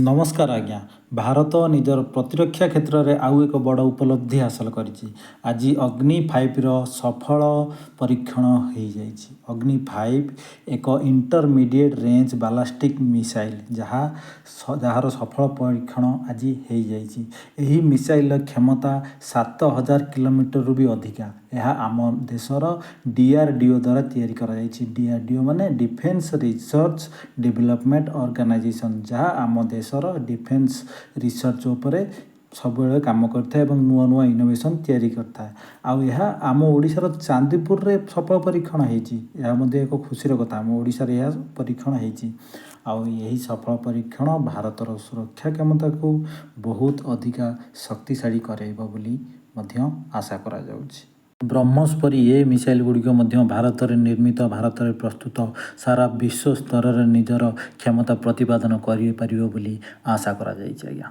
ନମସ୍କାର ଆଜ୍ଞା। ଭାରତ ନିଜର ପ୍ରତିରକ୍ଷା କ୍ଷେତ୍ରରେ ଆଉ ଏକ ବଡ଼ ଉପଲବ୍ଧି ହାସଲ କରିଛି। ଆଜି ଅଗ୍ନି 5ର ସଫଳ ପରୀକ୍ଷଣ ହେଇଯାଇଛି। ଅଗ୍ନି 5 ଏକ ଇଣ୍ଟରମିଡ଼ିଏଟ୍ ରେଞ୍ଜ ବାଲାଷ୍ଟିକ୍ ମିସାଇଲ୍, ଯାହାର ସଫଳ ପରୀକ୍ଷଣ ଆଜି ହେଇଯାଇଛି। ଏହି ମିସାଇଲ୍ର କ୍ଷମତା 7000 କିଲୋମିଟରରୁ ବି ଅଧିକା। ଏହା ଆମ ଦେଶର ଡିଆର୍ଡିଓ ଦ୍ୱାରା ତିଆରି କରାଯାଇଛି। ଡିଆର୍ଡିଓ ମାନେ ଡିଫେନ୍ସ ରିସର୍ଚ୍ଚ ଡେଭଲପମେଣ୍ଟ ଅର୍ଗାନାଇଜେସନ୍, ଯାହା ଆମ ଦେଶର ଡିଫେନ୍ସ ରିସର୍ଚ୍ଚ ଉପରେ ସବୁବେଳେ କାମ କରିଥାଏ ଏବଂ ନୂଆ ନୂଆ ଇନୋଭେସନ୍ ତିଆରି କରିଥାଏ। ଆଉ ଏହା ଆମ ଓଡ଼ିଶାର ଚାନ୍ଦିପୁରରେ ସଫଳ ପରୀକ୍ଷଣ ହେଇଛି। ଏହା ମଧ୍ୟ ଏକ ଖୁସିର କଥା, ଆମ ଓଡ଼ିଶାରେ ଏହା ପରୀକ୍ଷଣ ହେଇଛି। ଆଉ ଏହି ସଫଳ ପରୀକ୍ଷଣ ଭାରତର ସୁରକ୍ଷା କ୍ଷମତାକୁ ବହୁତ ଅଧିକା ଶକ୍ତିଶାଳୀ କରାଇବ ବୋଲି ମଧ୍ୟ ଆଶା କରାଯାଉଛି। ବ୍ରହ୍ମୋସ ପରି ଏ ମିସାଇଲ୍ ଗୁଡ଼ିକ ମଧ୍ୟ ଭାରତରେ ନିର୍ମିତ, ଭାରତରେ ପ୍ରସ୍ତୁତ, ସାରା ବିଶ୍ୱ ସ୍ତରରେ ନିଜର କ୍ଷମତା ପ୍ରତିପାଦନ କରିପାରିବ ବୋଲି ଆଶା କରାଯାଇଛି ଆଜ୍ଞା।